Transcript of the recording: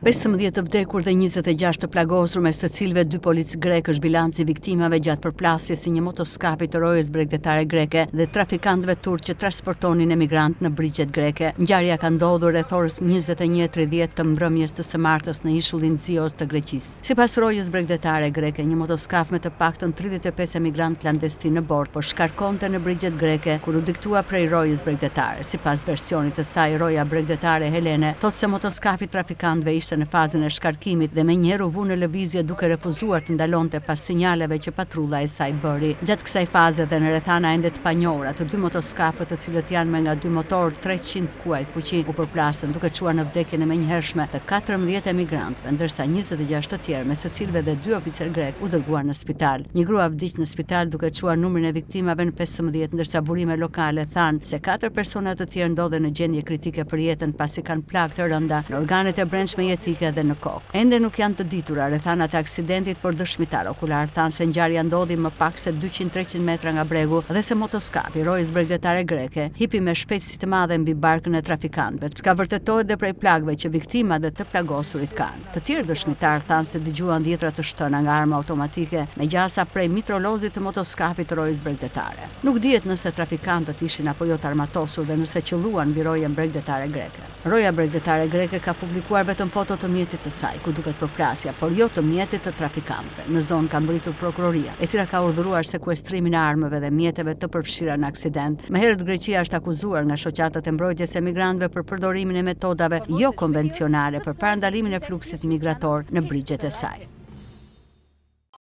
15 të vdekur dhe 26 të plagosur, mes të cilëve dy policë grekë është bilanci i viktimave gjatë përplasjes së një motoskafi të rojës bregdetare greke dhe trafikantëve turq që transportonin emigrantë në brigjet greke. Ngjarja ka ndodhur rreth orës 21:30 të mbrëmjes të së martës në ishullin Xios të Greqisë. Sipas rojës bregdetare greke, një motoskaf me të paktën 35 emigrantë klandestinë në bord po shkarkonte në brigjet greke kur u diktua prej rojës bregdetare. Sipas versionit të saj, roja bregdetare helene thotë se motoskafi i trafikantëve ishte në fazën e shkarkimit dhe menjëherë u vu në lëvizje duke refuzuar të ndalonte pas sinjaleve që patrulla e saj bëri. Gjatë kësaj faze dhe në rrethana ende të panjohura, të dy motoskafët të cilët janë me nga dy motorë 300 kuaj fuqi u përplasën duke çuar në vdekjen e menjëhershme të 14 emigrantëve, ndërsa 26 të tjerë, mes të cilëve dhe dy oficerë grekë, u dërguan në spital. Një grua vdiq në spital duke çuar numrin e viktimave në 15, ndërsa burime lokale thanë se katër persona të tjerë ndodhen në gjendje kritike për jetën pasi kanë plagë të rënda në organet e brendshme jetike dhe në kokë. Ende nuk janë të ditura rrethanat e aksidentit, por dëshmitarë okularë thanë se ngjarja ndodhi më pak se 200-300 metra nga bregu dhe se motoskafi i rojës bregdetare greke hipi me shpejtësi të madhe mbi barkën e trafikantëve, çka vërtetohet dhe prej plagëve që viktimat dhe të plagosurit kanë. Të tjerë dëshmitarë thanë se dëgjuan dhjetra të shtëna nga arma automatike, me gjasa prej mitrolozit të motoskafit të rojës bregdetare. Nuk dihet nëse trafikantët ishin apo jo të armatosur dhe nëse qëlluan mbi rojen bregdetare greke. Roja bregdetare greke ka publikuar vetëm foto të mjetit të saj, ku duket përplasja, por jo të mjetit të trafikantëve. Në zonë ka mbërritur prokuroria, e cila ka urdhëruar sekuestrimin e armëve dhe mjeteve të përfshira në aksident. Më herët Greqia është akuzuar nga shoqatat e mbrojtjes së emigrantëve për përdorimin e metodave jo konvencionale për parandalimin e fluksit migrator në brigjet e saj.